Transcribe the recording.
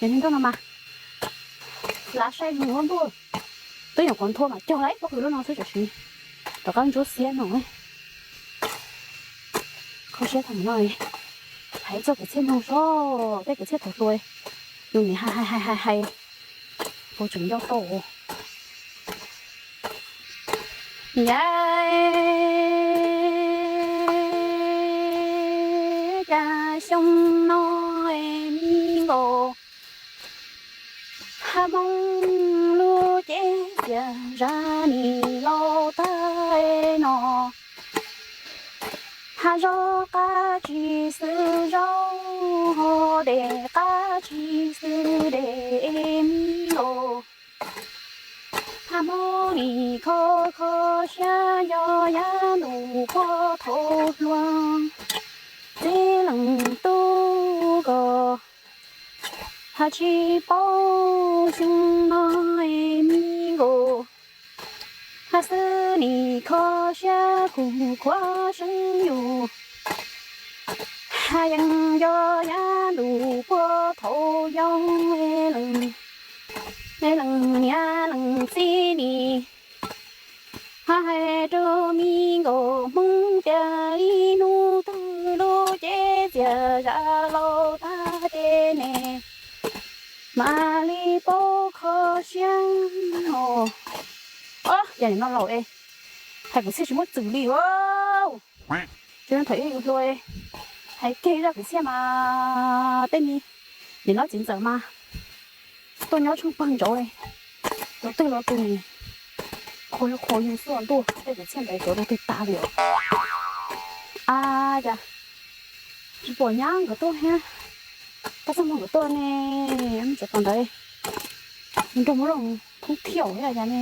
Yog li ntawd no mas lav saib mus ua ntuj, twb nyuam qhuav nthua mas cog lawm pob kws lub no xwb tam sim rov qab ntsuab xiab no. Kho siab thaum no, hais txog kwv txhiaj mloog soj, tej kwv txhiaj thaum hluas, yus nim hais hais hais hais, puas tseem nco tau. Yam cas xyoo no me nkaus, hab Hmoob lub cev txias zam nim laus tag no. Hab zaub qab tsis xwb zaub, ho dej qab tsis xwb dej me nkaus. Hab Hmoob nim kho kho siab nco yav ntuj puag thaum hluas, txiv leej tub ko. Hab tsis paub xyoo no me nkaus, hab xwb nim kho siab kuv khuav seeb yus. Hab yeej nco yav ntuj puag thaum yau, leej niam leej txiv nim hab hais rau me nkaus Hmoob tias ib hnub twg lub cev txias zam laus tag ces neb mam li paub kho siab os. Yam nim no laus es hais kwv txhiaj tsis muaj txwm li os. Tsis thaum ub yus hluas, hais kiag zaj kwv txhiaj mas tej me niam hlob txiv ntxawm mas tuaj nyob tsheej pawg ntsaud, tus twg los tus nim qhuas qhuas yus xwb ntuj, tej kwv txhiaj ntawd cov tus twg tas li os. A cas tsis pom nyab nkawd tuaj thiab, pab txaj muag nkawd tuaj ne, tseem tos ntawd nrog muab zoo khoob thiaum thiab cas ne.